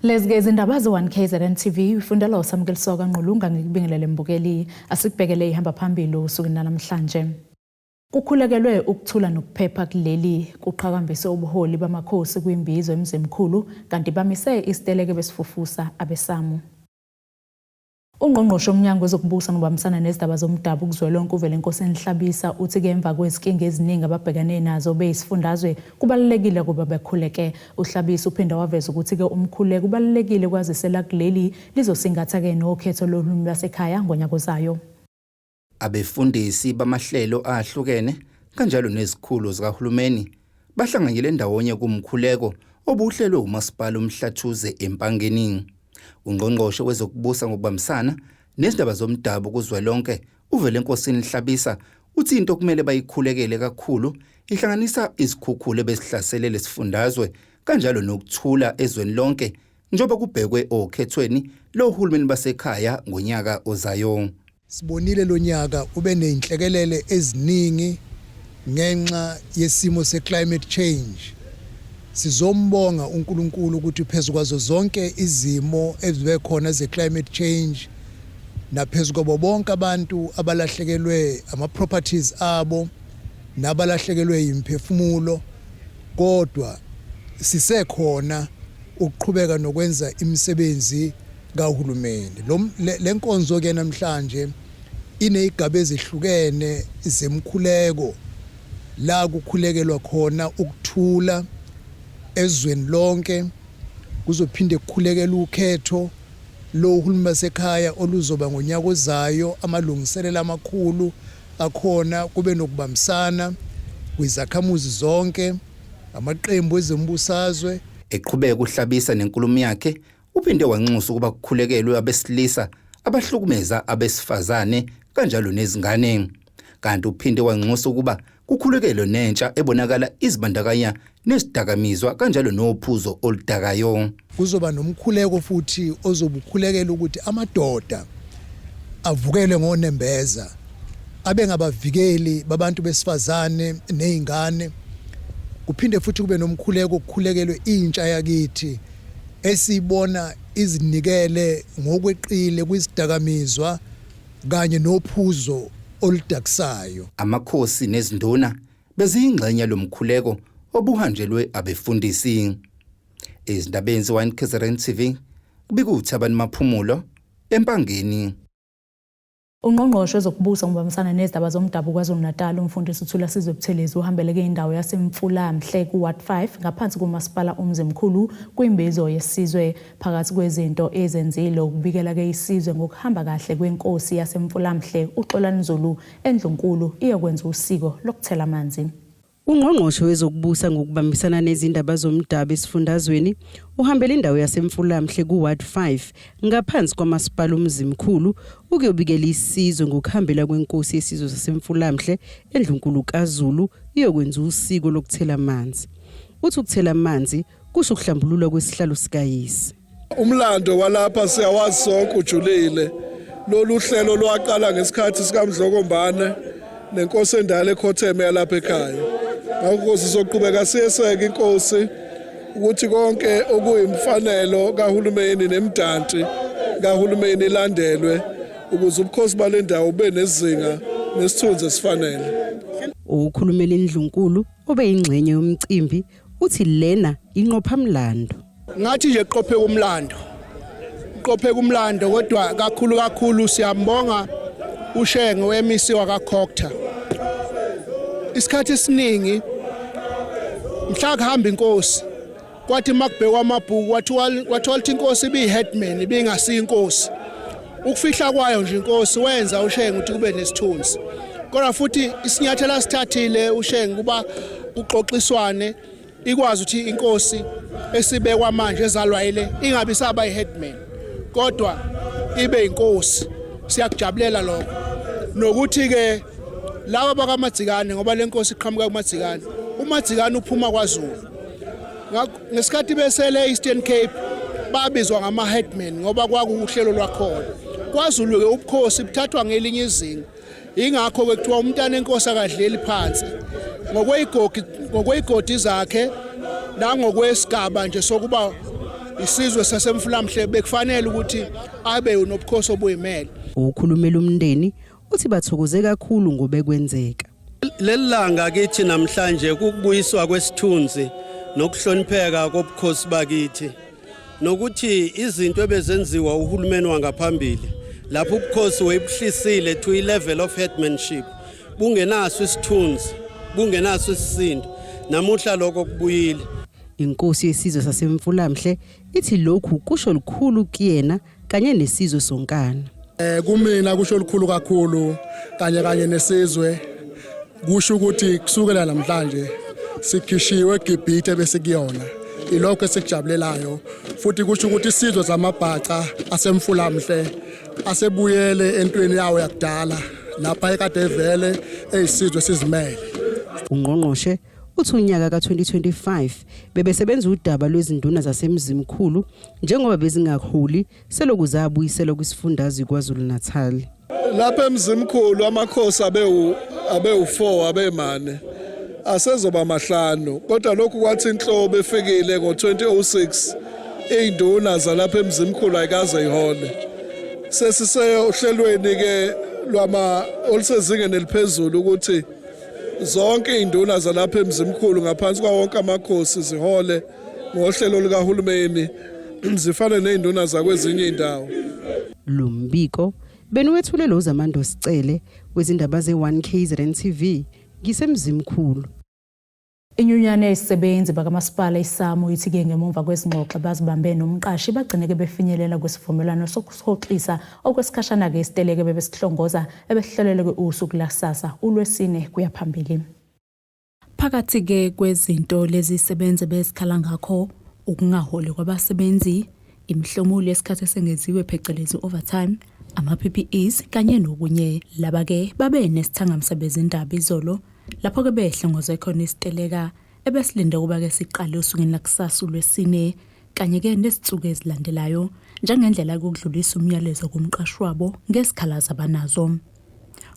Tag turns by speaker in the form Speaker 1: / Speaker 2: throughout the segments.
Speaker 1: Lezi ke izindaba ze-1 KZN TV ufundelwa uSamukeliso kaNgqulunga ngikubingelele mbukeli asikubhekele ihamba phambili usukwini namhlanje. Kukhulekelwe ukuthula nokuphepha kuleli kuqhakambiswe ubuholi bamakhosi kwimbizo eMzimkhulu kanti bamise isiteleke besifufusa abesamu. Ungqongqoshe womnyango wezokubusa ngobambisana nezindaba zomdabu kuzwelonke uVelenkosini Hlabisa uthi ke emva kwezinkinga eziningi ababhekane nazo beyisifundazwe kubalulekile ukuba bekhuleke. UHlabisa uphinde waveza ukuthi ke umkhuleko ubalulekile kwazise lakuleli lizosingatha ke nokhetho lohulumeni lwasekhaya ngonyaka ozayo.
Speaker 2: Abefundisi bamahlelo ahlukene kanjalo nezikhulu zikahulumeni bahlanganyele ndawonye kumkhuleko obuhlelwe uMasipala uMhlathuze eMpangeni. Ungqongqoshe wezokubusa ngokubambisana nezindaba zomdabu kuzwelonke uVelenkosini Hlabisa uthi into okumele bayikhulekele kakhulu ihlanganisa izikhukhula ebezihlasele lesifundazwe kanjalo nokuthula ezweni lonke njengoba kubhekwe okhethweni lohulumeni basekhaya ngonyaka ozayo.
Speaker 3: Sibonile lonyaka ube nezinhlekelele eziningi ngenxa yesimo se-climate change. Sizombonga uNkulunkulu ukuthi phezu kwazo zonke izimo ezibe khona ze-climate change naphezu kwabo bonke abantu abalahlekelwe ama-properties abo nabalahlekelwe yimphefumulo kodwa sisekhona ukuqhubeka nokwenza imisebenzi kahulumeni. Le nkonzo ke namhlanje inezigaba ezihlukene zemkhuleko la kukhulekelwa khona ukuthula ezweni lonke kuzophinde kukhulekelwe ukhetho lohulumeni basekhaya oluzoba ngonyaka ozayo amalungiselelo amakhulu akhona kube nokubambisana kwizakhamuzi zonke amaqembu ezombusazwe.
Speaker 2: Eqhubeka uHlabisa nenkulumo yakhe uphinde wanxusa ukuba kukhulekelwe abesilisa abahlukumeza abesifazane kanjalo nezingane. Kanti uphinde wanxusa ukuba kukhulekelwe nentsha ebonakala izibandakanya nezidakamizwa kanjalo nophuzo oludakayo.
Speaker 3: Kuzoba nomkhuleko futhi ozobukhulekela ukuthi amadoda avukele ngonembeza abe ngabavikeli babantu besifazane nezingane kuphinde futhi kube nomkhuleko kukhulekelwe intsha yakithi esiyibona izinikele ngokweqile kwizidakamizwa kanye nophuzo oludakisayo.
Speaker 2: Amakhosi nezinduna beziyingxenye lomkhuleko obuhanjelwe abefundisi. Ezindabeni ze-1 KZN TV kubika uThabani Maphumulo eMpangeni.
Speaker 1: Ungqongqoshe wezokubusa ngokubambisana nezindaba zomdabu KwaZulu-Natal, uMfundisi uThulasizwe Buthelezi uhambeleke indawo yaseMfulamhle ku-Ward 5 ngaphansi koMasipala uMzimkhulu kwimbizo yesizwe. Phakathi kwezinto ezenzile ukubikela-ke isizwe ngokuhamba kahle kwenkosi yaseMfulamhle uXolani Zulu eNdlunkulu iyokwenza usiko lokuthela amanzi.
Speaker 4: Ungqongqoshe wezokubusa ngokubambisana nezindaba zomdabu esifundazweni uhambele indawo yaseMfulamhle ku-Ward 5 ngaphansi kwaMasipala uMzimkhulu ukuyobikela isizwe ngokuhambela kwenkosi yesizwe saseMfulamhle eNdlunkulu kaZulu iyokwenza usiko lokuthela amanzi. Uthi ukuthela amanzi kusho ukuhlambululwa kwesihlalo sikayise.
Speaker 5: Umlando walapha siyawazi sonke ujulile. Lolu hlelo lwaqala ngesikhathi sikaMdlokombane nenkosi endala ekhotheme yalapha ekhaya. Ngakho sizoqhubeka siyeseke inkosi ukuthi konke okuyimfanelo kahulumeni nemidanti kahulumeni ilandelwe ukuze ubukhosi bale ndawo bube nezinga nesithunzi esifanele.
Speaker 4: Okhulumela indlunkulu obeyingxenye yomcimbi uthi lena inqophamlando.
Speaker 6: Ngathi nje qopheka umlando. Qopheka umlando kodwa kakhulu kakhulu siyambonga uShenge wemisiwa kaCocta. Isikhathi esiningi mhla kuhamba inkosi kwathi makubhekwa amabhuku kwathiwa kwathiwa ukuthi inkosi ibiyi-headman ibingasiyo inkosi. Ukufihla kwayo nje inkosi wenza uShenge ukuthi kube nesithunzi. Kodwa futhi isinyathelo asithathile uShenge kuba kuxoxiswane ikwazi ukuthi inkosi esibekwa manje ezalwa ile ingabi saba iheadman kodwa ibe inkosi. Siyakujabulela lokho. Nokuthi ke laba bakaMadzikane ngoba lenkosi iqhamuka kuMadzikane, uMadzikane uphuma kwaZulu. Ngesikhathi besele e-Eastern Cape babizwa ngama-headman ngoba kwakuwuhlelo lwakhona. KwaZulu-ke ubukhosi buthathwa ngelinye izinga. Ingakho-ke kuthiwa umntana enkosi akadleli phansi. Ngokweyigodi zakhe nangokwesigaba nje sokuba Isizwe saseMfulamhle bekufanele ukuthi abe nobukhosi obuyimele.
Speaker 4: Ukhulumela umndeni uthi bathokoze kakhulu ngobekwenzeka.
Speaker 7: Leli langa kithi namhlanje kukubuyiswa kwesithunzi nokuhlonipheka kobukhosi bakithi, nokuthi izinto ebezenziwa uhulumeni wangaphambili lapho ubukhosi webuhlisile to i-level of headmanship, bungenaso isithunzi, bungenaso isisindo, namuhla lokho kubuyile.
Speaker 4: Inkosi yesizwe saseMfulamhle ithi lokhu kusho lukhulu kuyena kanye nesizwe sonkana.
Speaker 5: Kumina kusho olukhulu kakhulu kanye nesizwe. Kusho ukuthi kusukela namhlanje sikhishiwe eGibhithe besikuyona, ilokho esikujabulelayo, futhi kusho ukuthi isizwe samaBhaca aseMfulamhle asebuyele entweni yawo yakudala lapha ekade evele eyisizwe sizimele.
Speaker 4: Ungqongqoshe uthi unyaka ka-2025 bebesebenza udaba lwezinduna zaseMzimkhulu njengoba bezingaholi seloku zabuyiselwa kwisifundazwe KwaZulu-Natal.
Speaker 5: Lapha eMzimkhulu amakhosi abewu-4, abemane, asezoba mahlanu, kodwa lokhu kwathi inhlobo efikile ngo-2006, iy'nduna zalapha eMzimkhulu ayikaze ihole. Sesisehlelweni ke lwama olusezingeni eliphezulu ukuthi zonke iy'nduna zalapha eMzimkhulu ngaphansi kwawo wonke amakhosi zihole ngohlelo likahulumeni, zifane ney'nduna zakwezinye iy'ndawo.
Speaker 4: Lo mbiko beniwethule lo Zamando Sicele wezindaba ze-1 KZN TV, ngiseMzimkhulu.
Speaker 1: Inyunyane yezisebenzi bakamasipala iSAMWU ithi-ke ngemuva kwezingxoxo bazibambe nomqashi bagcine-ke befinyelela kwisivumelwano sokuhoxisa okwesikhashana-ke isiteleke bebesihlongoza ebesihleleleke usuku lakusasa uLwesine kuya phambili. Phakathi-ke kwezinto lezi sebenzi bezikhala ngakho, ukungaholi kwabasebenzi, imihlomulo yesikhathi esengeziwe phecelezi overtime, ama-PPEs kanye nokunye. Laba-ke babe nesithangami sabezindaba izolo lapho-ke behlongoze khona isiteleka ebesilinde ukuba-ke siqale osukwini lakusasa uLwesine kanye-ke nezinsuku ezilandelayo njengendlela yokudlulisa umyalezo kumqashi wabo ngezikhalazo abanazo.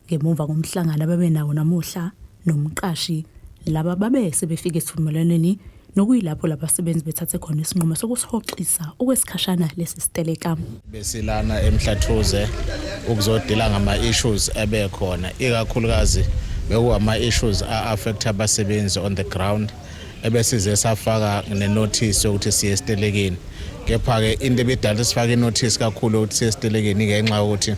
Speaker 1: Ngemuva komhlangano ababenawo namuhla nomqashi, laba babe sebefika esivumelwaneni nokuyilapho labasebenzi bethathe khona isinqumo sokusihoxisa okwesikhashana lesi siteleka.
Speaker 8: Besilana eMhlathuze ukuzodila ngama-issues ebekhona, ikakhulukazi bekuwama-issues a-affect abasebenzi on the ground, ebesize safaka nenotice yokuthi siye esitelekeni. Kepha-ke into ebidala sifake inotice kakhulu yokuthi siye esitelekeni ngenxa yokuthi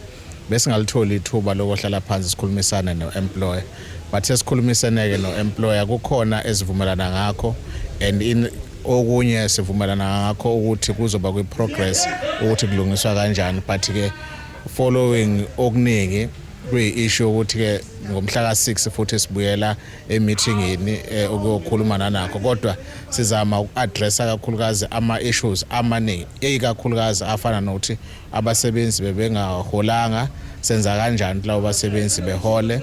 Speaker 8: besingalitholi ithuba lokuhlala phansi sikhulumisane no-employer, but sesikhulumiseneke no-employer, kukhona esivumelana ngakho and in okunye sivumelana ngakho ukuthi kuzoba kwi-progress ukuthi kulungiswa kanjani. But-ke following okuningi kuyi-issue yokuthi-ke ngomhla ka-6 futhi sibuyela e-meetingini ukuyokhuluma nanakho, kodwa sizama uku-addressa kakhulukazi ama-issues amaningi, ikakhulukazi afana nokuthi abasebenzi bebengaholanga, senza kanjani labo basebenzi behole,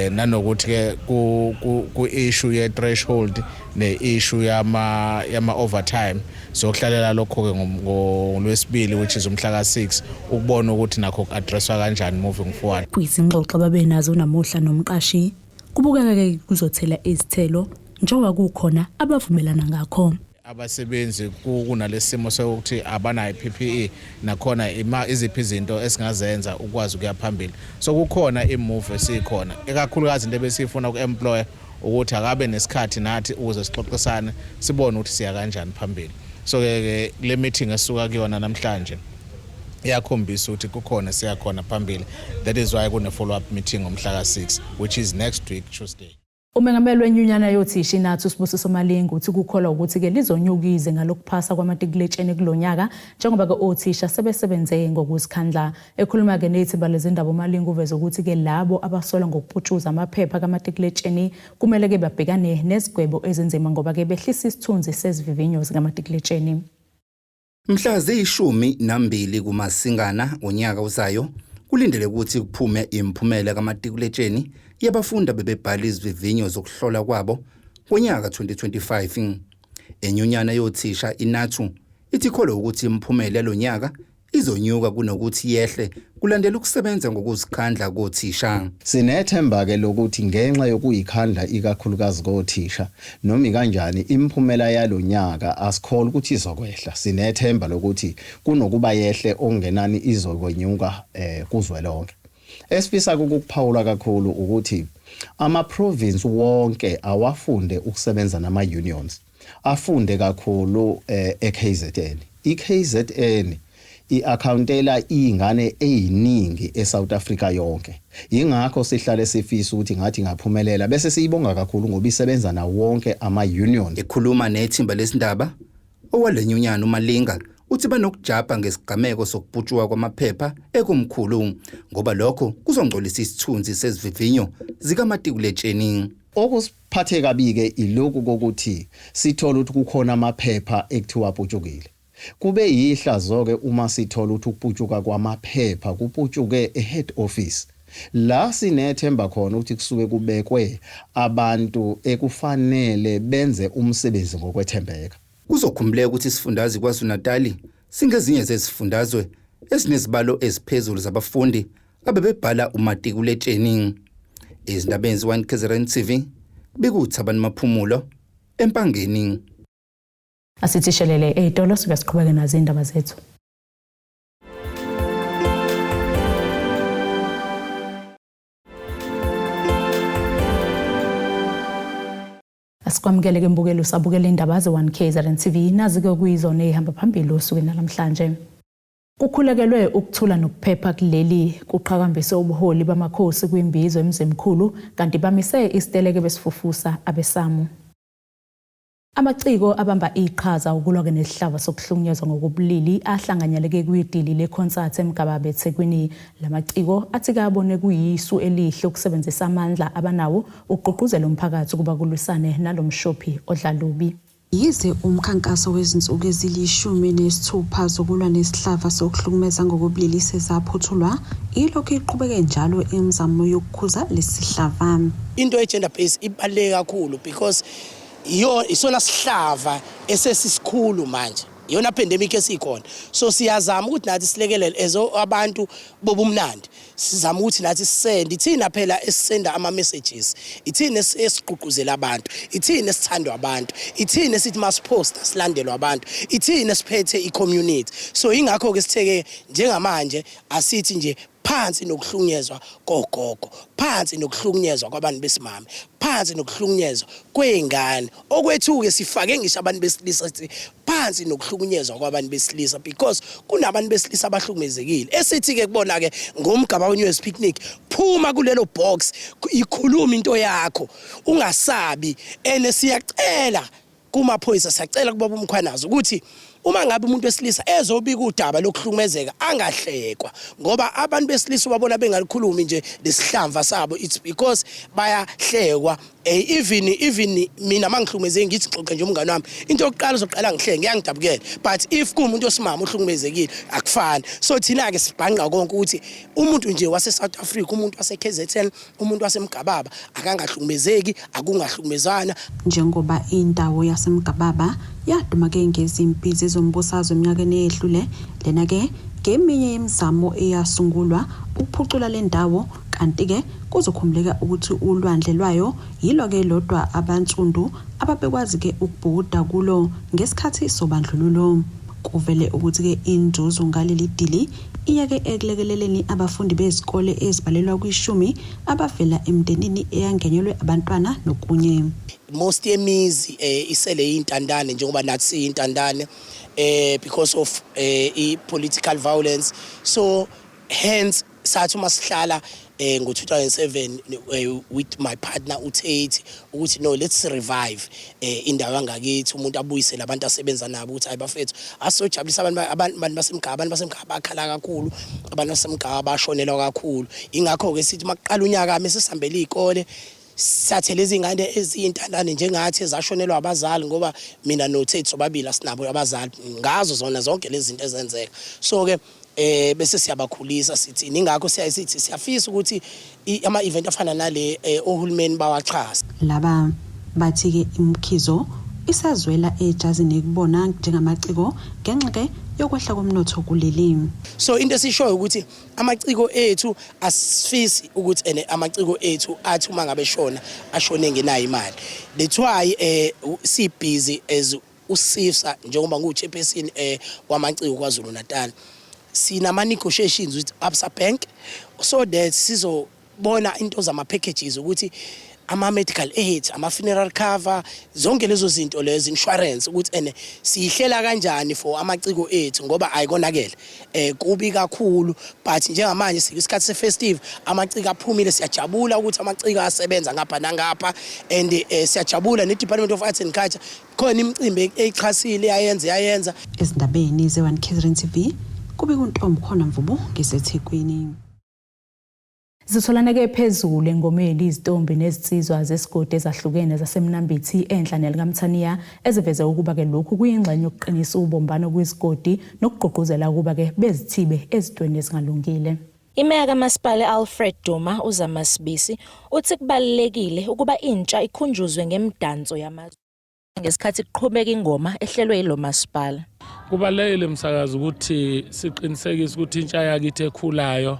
Speaker 8: nanokuthi ke ku issue ye threshold ne issue yama overtime. Sokuhlalela lokho ke ngolwesibili, which is umhla ka6, ukubona ukuthi nakho ku-addresswa kanjani moving forward.
Speaker 1: Kwizingxoxo ababenazo namuhla nomqashi kubukeka-ke kuzothela izithelo njengoba kukhona abavumelana ngakho.
Speaker 8: Abasebenzi kunalesimo sokuthi abanayo i-PPE, nakhona ima iziphi izinto esingazenza ukwazi ukuya phambili. So kukhona i-move esikhona, ikakhulukazi into ebesiyifuna ku-employer ukuthi akabe nesikhathi nathi ukuze sixoxisane, sibone ukuthi siya kanjani phambili. So ke le meeting esuka kuyona namhlanje iyakhombisa ukuthi kukhona siyakhona phambili. That is why kune follow up meeting ngomhla ka-6, which is next week Tuesday.
Speaker 1: Umengameli wenyunyana yothisha iNATU uSibusiso Malinga uthi kukholwa ukuthi-ke lizonyuka izinga lokuphasa kwamatikuletsheni kulo nyaka njengoba-ke othisha sebesebenze ngokuzikhandla. Ekhuluma-ke nethimba lezindaba, uMalinga uveze ukuthi-ke labo abasolwa ngokuputshuza amaphepha kamatikuletsheni kumele-ke babhekane nezigwebo ezinzima ngoba-ke behlisa isithunzi sezivivinyo zikamatikuletsheni.
Speaker 2: Mhla ziyi-12 kuMasingana ngonyaka ozayo kulindele ukuthi kuphume imiphumela kamatikuletsheni yabafundi bebebhala izivivinyo zokuhlola kwabo ngonyaka 2025. Enyunyana yothisha iNATU ithi ikholwa ukuthi imiphumela yalonyaka izonyuka kunokuthi yehle kulandela ukusebenza ngokuzikhandla kothisha.
Speaker 9: Sinethemba-ke lokuthi ngenxa yokuyikhandla ikakhulukazi kothisha noma ikanjani imiphumela yalo nyaka asikholwa ukuthi izokwehla. Sinethemba lokuthi kunokuba yehle okungenani izokwenyuka kuzwelonke. Esifisa ukukuphawula kakhulu ukuthi ama-province wonke awafunde ukusebenza nama-unions, afunde kakhulu e-KZN. I-KZN i-accountela izingane eziningi eSouth Africa yonke. Yingakho sihlale sifisa ukuthi ngathi ngaphumelela bese siyibonga kakhulu ngoba isebenza nawo wonke ama-unions.
Speaker 2: Ekhuluma nethimba lesindaba, owalenyunyana uMalinga uthi banokujabha ngesigameko sokuputshwa kwamaphepha ekomkhulu ngoba lokho kuzongcolisa isithunzi sezivivinyo zikamatikuletsheni.
Speaker 9: Okusiphathe kabi-ke iloku kokuthi sithola ukuthi kukhona amaphepha ekuthiwa aputshukile. Kube yihlazo-ke uma sithola ukuthi ukuputshuka kwamaphepha kuputshuke e-head office. La sinethemba khona ukuthi kusuke kubekwe abantu ekufanele benze umsebenzi ngokwethembeka.
Speaker 2: Kuzokhumbuleka ukuthi isifundazwe KwaZulu-Natali singezinye zezifundazwe ezinezibalo eziphezulu zabafundi abebebhala umatikuletsheni. Ezindabeni ze-1 KZN TV, bekuThabani Maphumulo, Empangeni.
Speaker 1: Asithi shelele ey'tolo sibe siqhubeke nazo iy'ndaba zethu. Asikwamukele ke mbukelo usabukela indaba ze-1 KZN TV nazi-ke kuyizona ey'hamba phambili osukwini namhlanje. Kukhulekelwe ukuthula nokuphepha kuleli kuqhakambiswe ubuholi bamakhosi kwimbizo eMzimkhulu kanti bamise isiteleke besifufusa abesamu. Amaciko abamba iqhaza ukulwa-ke nesihlava sokuhlukunyezwa ngokobulili ahlanganyeleke kwidili lekhonsathi eMgababa eThekwini. Lamaciko athi kabone kuyisu elihle ukusebenzisa amandla abanawo ukugqugquzela umphakathi ukuba kulwisane nalomshophi odla lubi.
Speaker 10: Yize umkhankaso wezinsuku ezili-16 zokulwa nesihlava sokuhlukumeza ngokobulili sezaphothulwa, ilokhu iqhubeke njalo imizamo yokukhuza lesi sihlava.
Speaker 11: Into ye-gender based ibaluleke kakhulu because iyo isona sihlava esesisikhulu manje, iyona pandemic esikhona. So siyazama ukuthi nathi silekelele as abantu bobumnandi, sizama ukuthi nathi sisende ithina phela esisenda ama messages, ithina esigqugquzela abantu, ithina esithandwa abantu, ithina esithi masiposta silandelwa abantu, ithina esiphethe i-community. So ingakho ke sitheke njengamanje asithi nje phansi nokuhlukunyezwa kogogo, phansi nokuhlukunyezwa kwabantu besimame, phansi nokuhlukunyezwa kwey'ngane. Okwethu-ke sifake ngisho abantu besilisa, sithi phansi nokuhlukunyezwa kwabantu besilisa because kunabantu besilisa abahlukumezekile. Esithi-ke kubona-ke ngomgaba we-New Year's Picnic, phuma kulelo box, ikhuluma into yakho, ungasabi. And siyacela kumaphoyisa, siyacela kubaba uMkhwanazi ukuthi uma ngabe umuntu wesilisa ezobika udaba lokuhlukumezeka angahlekwa, ngoba abantu besilisa ubabona bengalikhulumi nje lesihlamva sabo, it's because bayahlekwa. Even mina mangihlukumezeke ngithi ngixoxe nje umngane wami, into yokuqala uzoqala ngihleke, ngiyangidabukela. But if kuwumuntu osimama ohlukumezekile akufani. So thina ke sibhanqa konke ukuthi umuntu nje wase South Africa, umuntu wase KZN, umuntu waseMgababa akangahlukumezeki, akungahlukumezana.
Speaker 10: Njengoba indawo yaseMgababa yaduma ke ngezimpi zezombusazwe eminyakeni eyedlule, lena ke ngeminye yemizamo eyasungulwa ukuphucula le ndawo. Kanti-ke kuzokhumbuleka ukuthi ulwandle lwayo yilo-ke lodwa abansundu ababekwazi-ke ukubhukuda kulo ngesikhathi sobandlululo. Kuvele ukuthi-ke inzuzo ngaleli dili iya-ke ekulekeleleni abafundi bezikole ezibalelwa kwishumi abavela emndenini eyangenyelwe abantwana nokunye.
Speaker 11: Most yemizi isele iy'ntandane njengoba nathi siyintandane because of i-political violence. So hence sathi uma sihlala ngo-2007 with my partner uTate ukuthi no, let's revive indawo yangakithi, umuntu abuyise labantu asebenza nabo ukuthi hayi bafethu asojabulisa abantu abantu basemgaba, abantu basemgaba bakhala kakhulu, abantu basemgaba bashonelwa kakhulu. Ingakho ke sithi makuqala unyaka mesisihambela izikole sithathe lezi ngane eziyintandane njengathi ezashonelwa abazali, ngoba mina noTate sobabili asinabo abazali ngazo zona zonke lezi zinto ezenzeka. So ke bese siyabakhulisa sithi ingakho siyaye sithi siyafisa ukuthi ama event afana nale ohulumeni bawaxhasa.
Speaker 10: Laba bathi-ke imikhizo isazwela ejazini kubona njengamaciko ngenxa-ke yokwehla komnotho kuleli.
Speaker 11: So into esishoyo ukuthi amaciko ethu asifisi ukuthi ene amaciko ethu athi uma ngabe shona ashone engenayo imali. That's why eh si busy as uSIFSA njengoba ngu-chairperson eh wamaciko KwaZulu Natal sinama negotiations with Absa Bank so that sizobona into zama packages ukuthi ama medical aid, ama funeral cover, zonke lezo zinto lezo, insurance, ukuthi ene siyihlela kanjani for amaciko ethu ngoba ayikonakele kubi kakhulu. But njengamanje sikusikhathi se-festive, amaciko aphumile, siyajabula ukuthi amaciko asebenza ngapha nangapha and siyajabula ne-Department of Arts and Culture khona imicimbi eyixhasile yayenza yayenza.
Speaker 10: Ezindabeni ze-1 KZN TV kube kuNtombi khona Mvubu ngiseThekwini.
Speaker 1: Zitholaneke phezulu engomeni izitombi nezinsizwa zesigodi ezahlukene zaseMnambithi enhla nelikaMthaniya eziveze ukuba-ke lokhu kuyingxenye yokuqinisa ubumbano kwizigodi nokugqugquzela ukuba-ke bezithibe ezintweni ezingalungile.
Speaker 12: Imeya kaMasipala Alfred Duma uZama Sibisi uthi kubalulekile ukuba intsha ikhunjuzwe ngemdanso yamazwe ngesikhathi kuqhubeka ingoma ehlelwe yilo masipala.
Speaker 13: Kubalulekile, msakazi, ukuthi siqinisekise ukuthi intsha yakithi ekhulayo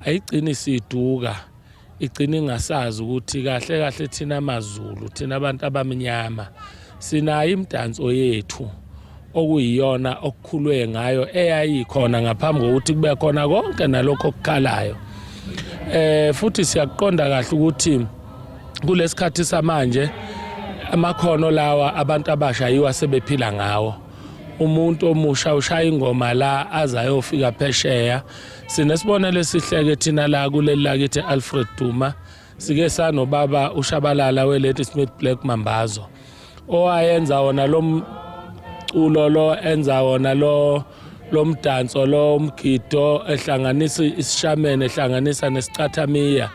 Speaker 13: ayigcini siduka, igcina ingasazi ukuthi kahle kahle thina maZulu, thina abantu abamnyama, sinayo imidanso yethu okuyiyona okukhulwe ngayo eyayikhona ngaphambi kokuthi kube khona konke nalokho okukhalayo. Futhi siyakuqonda kahle ukuthi kulesikhathi samanje amakhono lawa abantu abasha yiwa sebephila ngawo. Umuntu omusha ushaya ingoma la aze ayofika phesheya. Sinesibonelo esihleke thina la kuleli lakithi Alfred Duma, sike sanobaba uShabalala we-Ladysmith Black Mambazo owayenza wona lo mculo lo, enza wona lo lomdanso lo, umgido ehlanganisa isishamene, ehlanganisa nesicathamiya,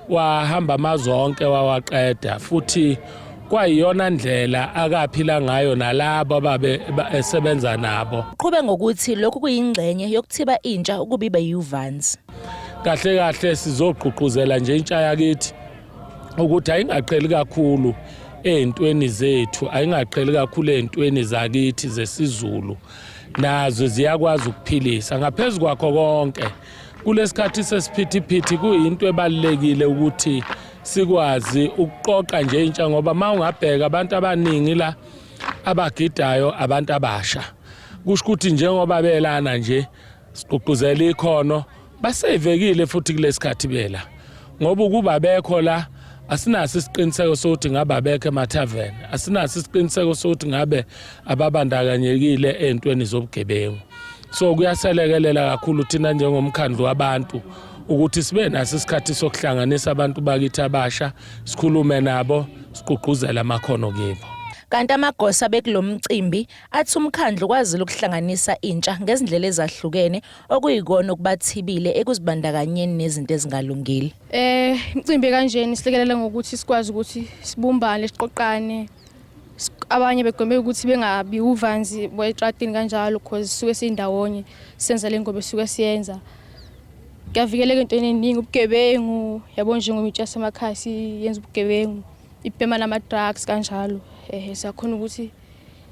Speaker 13: wahamba amazwe onke wawaqeda, futhi kwayiyona ndlela akaphila ngayo nalabo ababe esebenza nabo.
Speaker 12: Uqhube ngokuthi lokhu kuyingxenye yokuthiba intsha ukuba ibe yuvanzi.
Speaker 13: Kahle kahle sizogqugquzela nje intsha yakithi ukuthi ayingaqheli kakhulu ey'ntweni zethu, ayingaqheli kakhulu ey'ntweni zakithi zesiZulu, nazo ziyakwazi ukuphilisa. Ngaphezu kwakho konke, kulesikhathi sesiphithiphithi kuyinto ebalulekile ukuthi sikwazi ukuqoqa nje intsha, ngoba uma ungabheka abantu abaningi la abagidayo abantu abasha. Kusho ukuthi njengoba belana nje sigqugquzela ikhono, basevekile futhi kulesikhathi bela, ngoba ukuba bekho la asinaso isiqiniseko sokuthi ngabe abekho emathaveni, asinaso isiqiniseko sokuthi ngabe ababandakanyekile ey'ntweni zobugebengu. So kuyaselekelela kakhulu thina njengomkhandlu wabantu ukuthi sibe naso isikhathi sokuhlanganisa abantu bakithi abasha, sikhulume nabo, sigqugquzele amakhono kibo.
Speaker 12: Kanti amagosa bekulo mcimbi athi umkhandlu kwazile ukuhlanganisa intsha ngezindlela ezahlukene okuyikona okubathibile ekuzibandakanyeni nezinto ezingalungile.
Speaker 14: Imicimbi kanjeni silekelela ngokuthi sikwazi ukuthi sibumbane, siqoqane. Abanye begweme ukuthi bengabi uvanzi etratini kanjalo because sisuke sindawonye senza le ngoba sisuke siyenza. Kuyavikeleka entweni eningi, ubugebengu, yabo, njengoba intsha yasemakhaya siyenza ubugebengu, ibhema nama-drugs kanjalo. Siyakhona ukuthi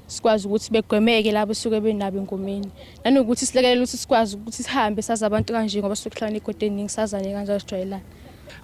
Speaker 14: sikwazi ukuthi begwemeke labo esuke benabo engomeni. Nanokuthi silekelele ukuthi sikwazi ukuthi sihambe sazi abantu kanje ngoba sisuke kuhlangana igodi eningi, sazane kanjalo, sijwayelane.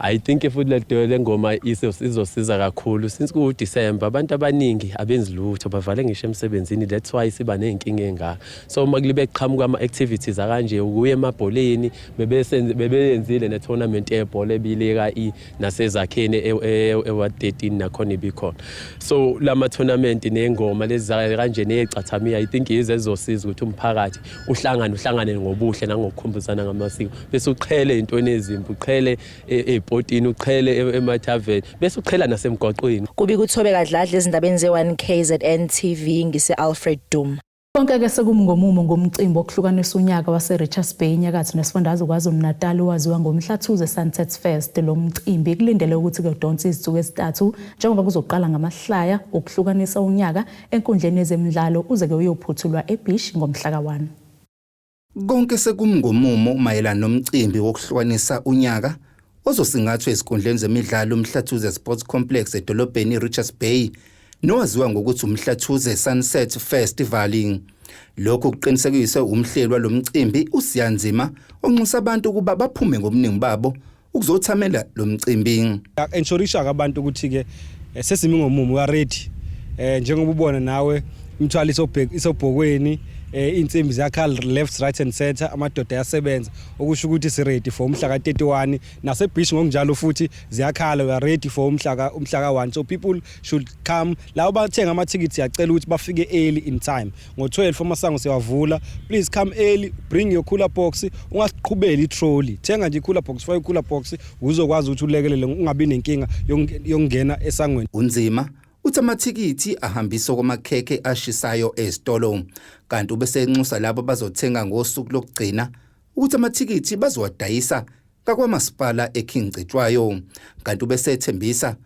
Speaker 15: I think futhi le ngoma izosiza kakhulu since kuwu-December, abantu abaningi abenzi lutho, bavale ngisho emsebenzini, that's why siba ney'nkinga ey'ngaka. So uma kulibe kuqhamuka ama-activities akanje, ukuya emabholeni, bebeyenzile ne-tournament yebhola ebileka nasezakheni e-ward 13 nakhona ibikhona. So lama tournament nengoma lezi kanje ney'cathamiya, I think yizo ezizosiza ukuthi umphakathi uhlangane, uhlangane ngobuhle nangokukhumbuzana ngamasiko, bese uqhele ey'ntweni ezimbi, uqhele ey'potini, uqhele emathaveni, bese uqhela nasemgwaqweni.
Speaker 12: Kubi kuThobeka Dladla ezindabeni ze-1 KZN TV ngise-Alfred Duma.
Speaker 1: Konke-ke sekumi ngomumo ngomcimbi wokuhlukanisa unyaka wase-Richards Bay nyakatho nesifundazwe KwaZulu-Natal owaziwa ngoMhlathuze Sunset Fest. Lo mcimbi kulindele ukuthi kuyodonsa izinsuku ezintathu njengoba kuzoqala ngamahlaya okuhlukanisa unyaka enkundleni yezemidlalo uze-ke uyophuthulwa ebhishi ngomhla ka-1.
Speaker 2: Konke sekumi ngomumo mayelana nomcimbi wokuhlukanisa unyaka ozosingathwa ezinkundleni zemidlalo uMhlathuze Sports Complex edolobheni iRichards Bay. nowaziwa ngokuthi uMhlathuze Sunset Festival. Lokhu kuqinisekiswe umhleli walomcimbi uSiyanzima onxusa abantu ukuba baphume ngobuningi babo ukuzothamela lo mcimbi.
Speaker 16: Ensurisha abantu ukuthi ke eh, sesimi ngomumo we are ready eh njengoba ubona nawe imithwalo isobhokweni eh insimbi ziyakhala left right and center amadoda ayasebenza okusho ukuthi si ready for umhla ka31 nase beach ngokunjalo futhi ziyakhala we are ready for umhla ka umhla ka1 so people should come labo bathenga ama tickets siyacela ukuthi bafike early in time ngo12 amasango siyawavula please come early bring your cooler box ungasiqhubeli itrolley thenga nje i-cooler box faka i-cooler box uzokwazi ukuthi ulekelele ungabi nenkinga yokungena esangweni
Speaker 2: unzima uthi amathikithi ahambiswa kwamakhekhe ashisayo ezitolo kanti ubesenxusa labo bazothenga ngosuku lokugcina ukuthi amathikithi bazowadayisa kakwamasipala eKing Cetshwayo kanti ubesethembisa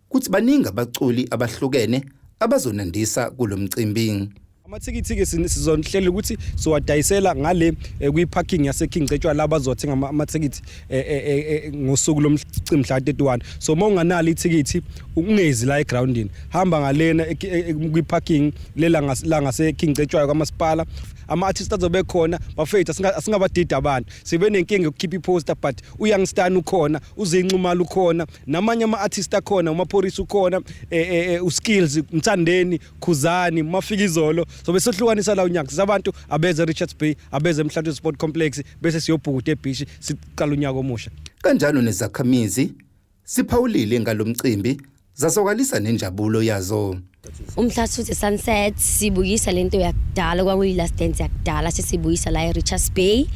Speaker 2: kuthi baningi abaculi abahlukene abazonandisa kulo mcimbi.
Speaker 16: Amathikithi-ke sizonhlela ukuthi siwadayisela ngale eh, kwi-parking yase-King Cetshwayo la bazothenga amathikithi eh, eh, ngosuku lomcimbi mhla 31 so uma unganalo ithikithi ungezi la egroundini hamba ngalena kwi-parking lela la ngase-King Cetshwayo kwamasipala ama-artist azobe khona bafethu asingabadidi abantu sibe nenkinga yokukhipha i-poster but uYoungstan ukhona uZinxumalo ukhona namanye ama-artist akhona uMaphorisa ukhona eh, eh, eh, uSkills Mthandeni Khuzani mafika izolo so besehlukanisa la unyaka sizabantu abeze Richards Bay abeze Mhlathuze Sport Complex bese siyobhukuda ebhishi siqala unyaka omusha
Speaker 2: kanjalo nezakhamizi siphawulile ngalomcimbi zasokalisa nenjabulo yazo.
Speaker 17: Umhlathuze Sunset sibuyisa lento yakudala kwakuyi last dance yakudala sesibuyisa la eRichards Bay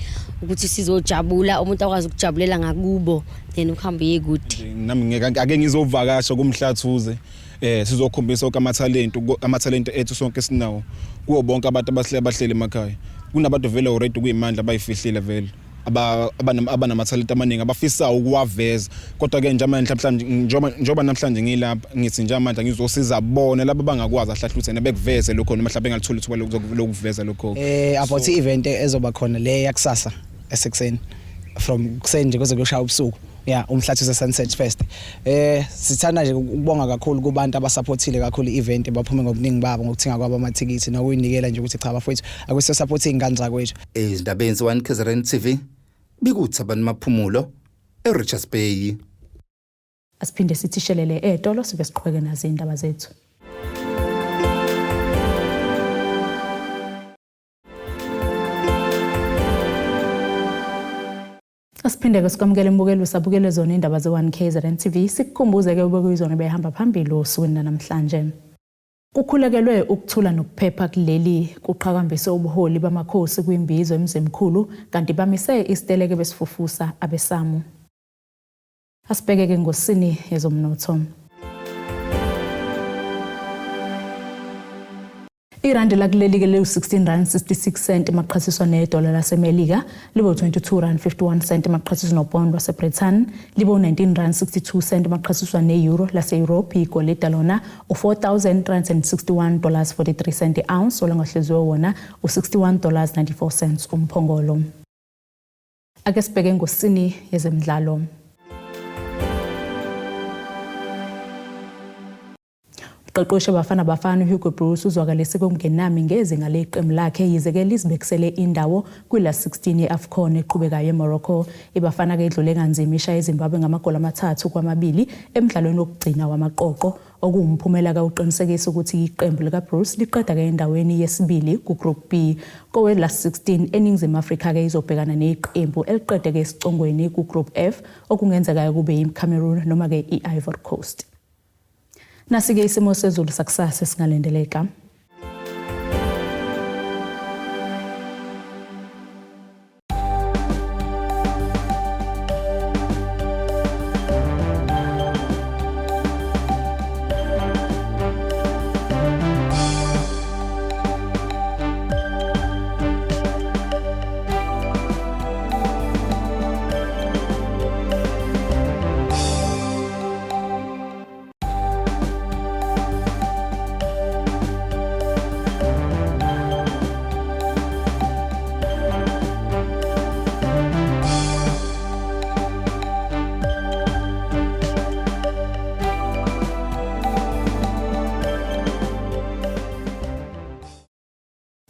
Speaker 17: ukuthi sizojabula umuntu akwazi ukujabulela ngakubo then ukuhamba uye kude.
Speaker 18: Nami ngeke ake ngizovakasha kumhlathuze eh sizokhombisa onke amathalente amathalente ethu sonke sinawo kuwo bonke abantu abahleli abahleli emakhaya kunabantu vele already kuyimandla abayifihlile vele abanamathalente amaningi abafisa ukuwaveza kodwa ke njengamanje mhlawumbe njengoba namhlanje ngilapha ngithi njengamanje ngizosiza bona laba bangakwazi ahlahluthe nebekuveze lokho noma mhlawumbe engalitholi ithuba lokuveza lokho
Speaker 19: eh about i-event ezoba khona le yakusasa esekuseni from kuseni nje kuze kuyoshaya ubusuku yeah umhlathuze Sunset Fest eh sithanda nje ukubonga kakhulu kubantu abasupportile kakhulu i-event baphume ngobuningi babo ngokuthenga kwabo amathikithi nokuyinikela nje ukuthi cha bafowethu akusiyo support izingane zakwethu
Speaker 2: Ezindabeni ze-1 KZN TV bikuthi Maphumulo eRichards Bay.
Speaker 1: Asiphinde sithi shelele etolo sibe siqhubeke nazo izindaba zethu. Asiphinde ke sikwamukele imbukelo usabukele zona indaba ze-1 KZN TV sikukhumbuze ke ube kuyizona behamba phambili osukwini namhlanje. Kukhulekelwe ukuthula nokuphepha kuleli kuqhakambiswe ubuholi bamakhosi kwimbizo emzimkhulu kanti bamise isiteleke besifufusa abesamu. Asibheke ke ngosini yezomnotho. Irandi lakuleli ke liwu-16 rand 66 cent maqhathiswa nedola laseMelika, libe u-22 rand 51 cent maqhathiswa nopound waseBritain, libe u-19 rand 62 cent maqhathiswa ne-euro lase-Europe. Igolide lona u-4361 dollars 43 cent i-ounce, olangahluziwe wona u-61 dollars 94 cents umphongolo. Ake sibheke ngosini yezemidlalo. Umqeqeshi Bafana Bafana uHugo Broos uzwakalise kungenami ngezinga leqembu lakhe yize-ke lizibekisele indawo kwila 16 ye-AFCON eqhubekayo eMorocco. iBafana ke idlule kanzima ishaya iZimbabwe ngamagoli 3-2 emdlalweni wokugcina wamaqoqo okuwumphumela kawuqinisekisa ukuthi iqembu likaBroos liqeda ke endaweni yesibili ku-Group B. Kowe last 16 eNingizimu Afrika ke izobhekana neqembu eliqede ke esicongweni ku-Group F okungenzeka kube yiCameroon noma ke i-Ivory Coast. Nasi-ke isimo sezulu sakusasa esingalindeleka.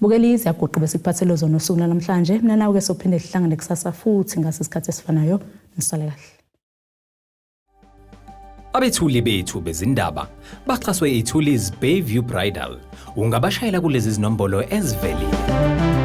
Speaker 1: Bukeli ziyaguqa besikuphathele zona usuku namhlanje. Mina nawe ke sophinde sihlangane kusasa futhi ngase isikhathi esifanayo. Nisale kahle.
Speaker 20: Abethuli bethu bezindaba baxhaswe iThulis Bayview Bridal. Ungabashayela kulezi zinombolo ezivelile.